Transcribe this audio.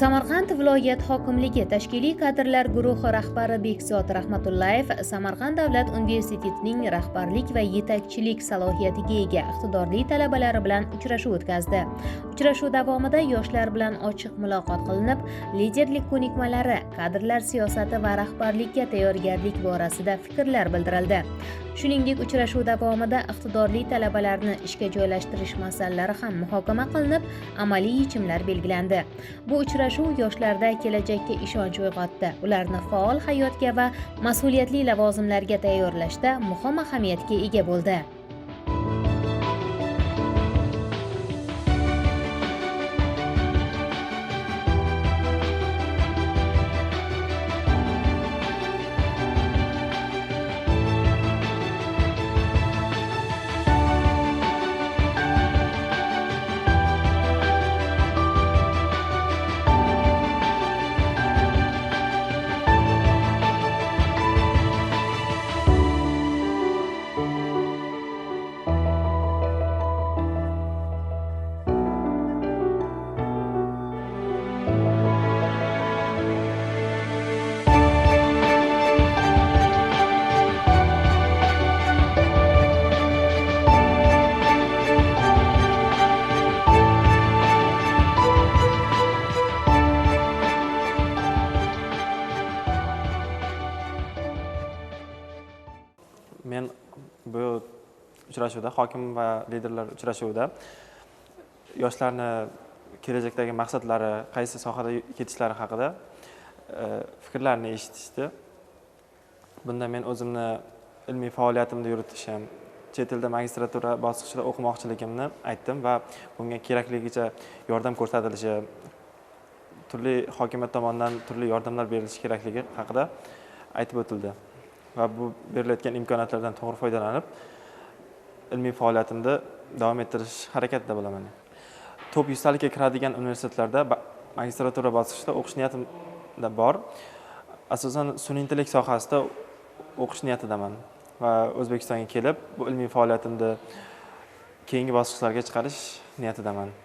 Samarqand viloyat hokimligi tashkiliy kadrlar guruhi rahbari Bekzod Rahmatullayev Samarqand davlat universitetining rahbarlik va yetakchilik salohiyatiga ega iqtidorli talabalari bilan uchrashuv o'tkazdi. Uchrashuv davomida yoshlar bilan ochiq muloqot qilinib, liderlik ko'nikmalari, kadrlar siyosati va rahbarlikka tayyorgarlik borasida fikrlar bildirildi. Shuningdek, uchrashuv davomida iqtidorli talabalarni ishga joylashtirish masalalari ham muhokama qilinib, amaliy yechimlar belgilandi. Bu uchrashuv yoshlarda kelajakka ishonch uyg'otdi, ularni faol hayotga va mas'uliyatli lavozimlarga tayyorlashda muhim ahamiyatga ega bo'ldi. Men bu uchrashuvda, hokim va liderlar uchrashuvida yoshlarni kelajakdagi maqsadlari, qaysi sohada ketishlari haqida fikrlarini eshitishdi. Bunda men o'zimni ilmiy faoliyatimni yuritishim, chet elda magistratura bosqichida o'qimoqchiligimni aytdim va bunga kerakligicha yordam ko'rsatilishi, turli hokimiyat tomonidan turli yordamlar berilishi kerakligi haqida aytib o'tildi. Va bu berilayotgan imkoniyatlardan to'g'ri foydalanib, ilmiy faoliyatimni davom ettirish harakatida bo'laman. Top 100 talikka kiradigan universitetlarda magistratura bosqichida o'qish niyatimda bor. Asosan sun'iy intellekt sohasida o'qish niyatidaman va O'zbekistonga kelib bu ilmiy faoliyatimni keyingi bosqichlarga chiqarish niyatidaman.